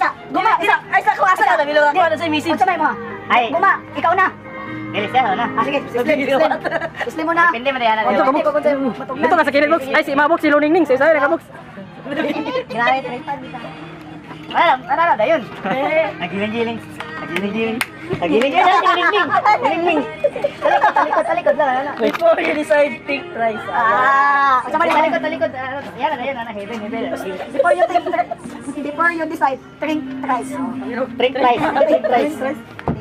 Isa. Guma, isa. Ay, sa ko asa na bilog ako ano sa message. Unsa may mo? Ay. Guma, ikaw na. Dili siya, na. Ah, sige, slim, slim. Slim mo na. Depende man yan. Ito ka mo. Ito nga sa kilid box. Ay si Ima box, si Luningning, sa isa ka box. Grabe, tripod dito. Wala, wala na dayon. Nagiling-giling. Nagiling-giling. Nagiling-giling. Nagiling-giling. Nagiling-giling. Talikod, talikod, talikod lang. Ano? Before you decide, think thrice. Ah, unsa man Talikod, talikod. Yan na, yan na. Heaven, heaven. Before you decide, drink thrice. Drink rice. Drink rice.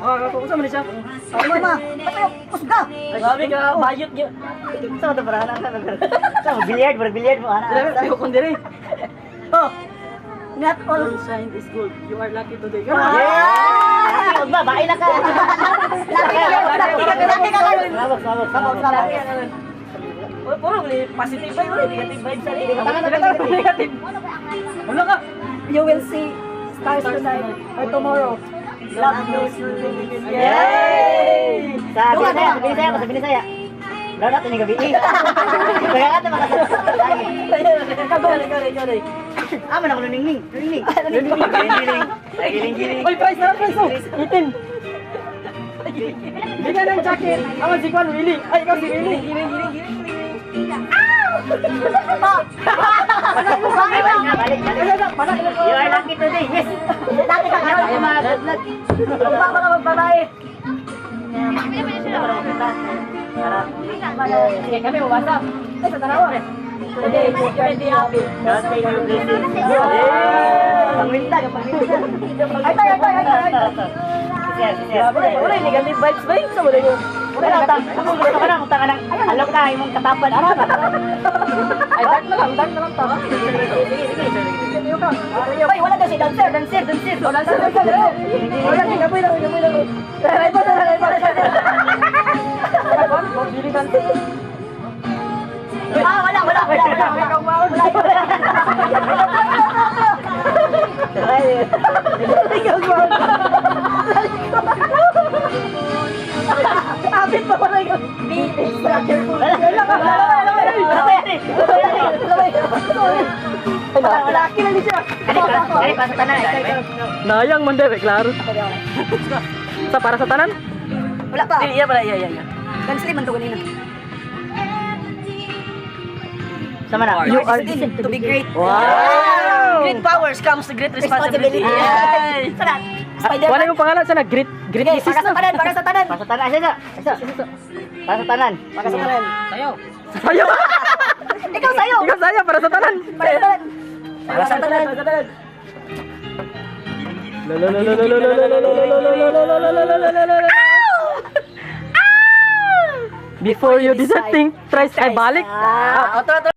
Ah, ako unsa man siya? Ano ma? Patay, kusga. Grabe ka, bayot gyud. Sa to para ana. Sa billiard, para billiard mo ana. Dili ko diri. Oh. Not all. Sunshine is good. You are lucky today. Yeah! Ugma, bae na ka. Lucky ka, lucky ka, lucky ka. Sabog, sabog, sabog. Sabog. Puro positive vibe, wala negative vibe sa Negative. Wala ka. You will see stars tonight or tomorrow. Love knows your limits. Yay! Sa Binisaya, sa Binisaya, sa Binisaya. Wala natin yung gabi. Kaya ka Ikaw, ikaw, ikaw, ikaw. Ah, man ako nuningning. Nuningning. Giling-giling. Giling-giling. Oy, price na lang, price oh. 18. Bigyan ng jacket. Ako si Kwan Willie. Ay, ikaw si Willie. Giling, giling, giling, giling. Balik, balik, balik. You are lucky today. Yes. Lucky ka karon. Ay, mga good luck. Ugma mga magbabae. Sige, kami mabasa. Ay, sa tanawa. Today, you can be happy. God take your blessings. Yeah. Pangwinta, pangwinta. Ay, tay, ay, tay, ay, tay, ay. Yes, yes. Grabe, wala yung negative vibes ba yun? Sa wala yung Wala utang. Kung gusto ka na, utang ka ng alok ka, imong katapan. Ano ba? Ay, dark na lang ta. Ay, wala daw si dancer, dancer, dancer. Oh, dancer, dancer, dancer. Wala, gaboy lang, gaboy lang. Ay, pa, ay, pa, ay, pa. Kwan, Billy dancer. Ah, wala, wala, wala, wala. Ikaw maon. Ikaw ba? Apit pa pala ikaw. Be extra careful. Wala, wala, wala. Wala pa yan eh. Wala, wala. Laki na siya. Kani, pa sa tanan. Ikaw, ikaw. Nayang man dere, klaro. Sa para sa tanan? Wala pa. Iya pala, iya, iya, iya. Cancel man to kanina. Sama na. You are Destined to be great. Wow! Great powers comes to great responsibility. Responsibility. Yay! Sana. Spider-Man. Wala yung pangalan sana, great great Sige, disease para sa na. tanan, para sa tanan. Para sa tanan. Isa, isa. Isa. Para sa tanan. Para sa tanan. Sayo. Ikaw sayo. Ikaw sayo para sa tanan. Para sa tanan. Para sa tanan, para sa tanan. Before you decide, think thrice. Ay, balik. Ah, otro, otro.